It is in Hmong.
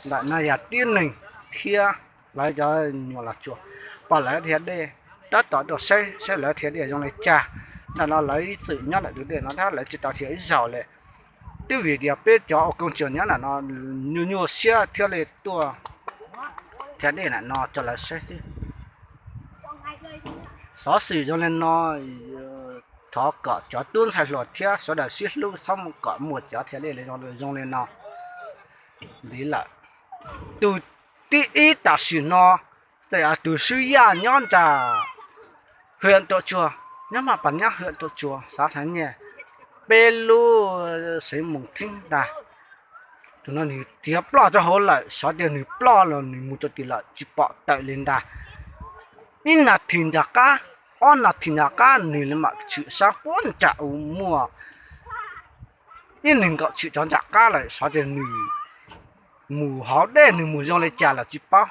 Ntawm no yog tib neeg thiab lawv cov nyuam los tsuas, pom lawv dhia dej, tab tom tuaj saib saib lawv dhia dej zoo li cas. Ntawm no lawv ib txwm nyob ntawm tus dej no thiab lawv tsis tau dhia ib zaug li. Twb vim tias peb cov ua koom tsuas nyob ntawm no nyuaj nyuaj siab thiaj li tuaj dhia dej ntawm no rau lawv saib xwb. Xov xwm zoo li no, thov kom cov tub ntxhais hluas thiab sawv daws sib hlub txhob kom muaj cov dhia dej li zoo li no ntxiv lawm. Tus tib ib tam sim no, tus Swb Yaj nyob ntawm hwm Tuam Tsuas, nyob maj pas nyab hwm Tuam Tsuas xav thaiv nyiaj peb lub xeev Moos Theeb ntag. Tus no nws tiav ploj rau hauv lawm, xyov tias nws ploj los nws mus rau tim lawm tsis pom tawm li ntag. Ib nas this nram qab, ob nas this nram qab nws li mam tshwm sab puag nram u muaj ib neeg nkaum tshwm cov nram qab lawm, xyov tias nws mus hauv dej nws mus zoo li cas los tsis paub.